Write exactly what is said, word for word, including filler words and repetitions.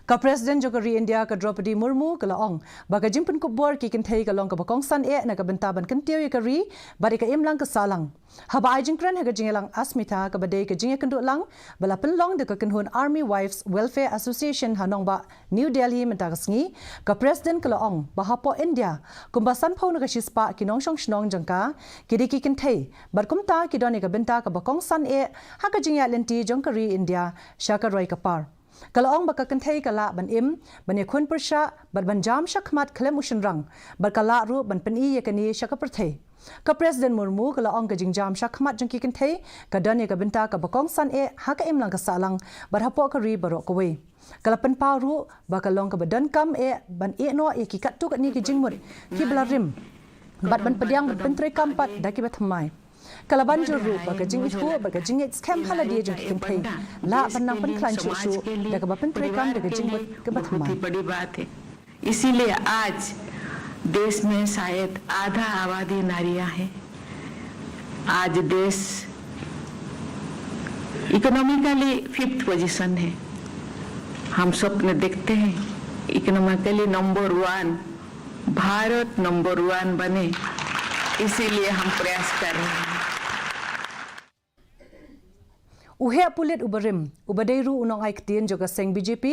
Ka President jong ka ri India ka Droupadi Murmu ka la ong ba ka jingpynkup bor ki kynthei ka long kaba kongsan eh na ka bynta ban kyntiew ïa ka ri bad ïa ka imlang ka sahlang. Haba ai jingkren ha ka jingïalang Asmita kaba dei ka jingïakynduh lang ba la pynlong da ka kynhun Army Wives Welfare Association ha nongbah New Delhi mynta ka sngi, ka President ka la ong ba hapoh India kumba sanphew na ka shispah ki nongshong shnong jong ka ki dei ki kynthei bad kumta ki don ïa ka bynta kaba kongsan eh ha ka jingïaid lynti jong ka ri India sha ka roi ka par. Ka la ong ba ka kynthei ka lah ban im, ban ïakhun pyrshah bad ban jam shakhmat khlem u shynrang bad ka lah ruh ban pyni ïa kane sha ka pyrthei. Ka President Murmu ka la ong ka jingjam shakhmat jong ki kynthei ka don ïa ka bynta kaba kongsan eh ha ka imlang ka sahlang bad hapoh ka ri baroh kawei. Ka la pynpaw ruh ba ka long kaba donkam eh ban ïehnoh ïa ki katto katne ki jingmut kiba la rim bad ban pdiang ban pyntreikam pat da kiba thymmai. Ka la ban jur ruh ba ka jingithuh bad ka jingngeit skhem ha lade jong ki kynthei lah ban nang pynkhlaiñ shuh shuh da kaba pyntreikam da ka jingmut kaba thymmai. इसीलिए आज देश में शायद आधा आबादी नारियां हैं। आज देश इकोनॉमिकली फिफ्थ पोजीशन है। हम स्वप्न देखते हैं इकोनॉमिकली नंबर वन, भारत नंबर वन बने, इसीलिए हम प्रयास कर रहे हैं। U heh pulit uba rim, uba dei ruh u nongai ktien jong ka seng B J P,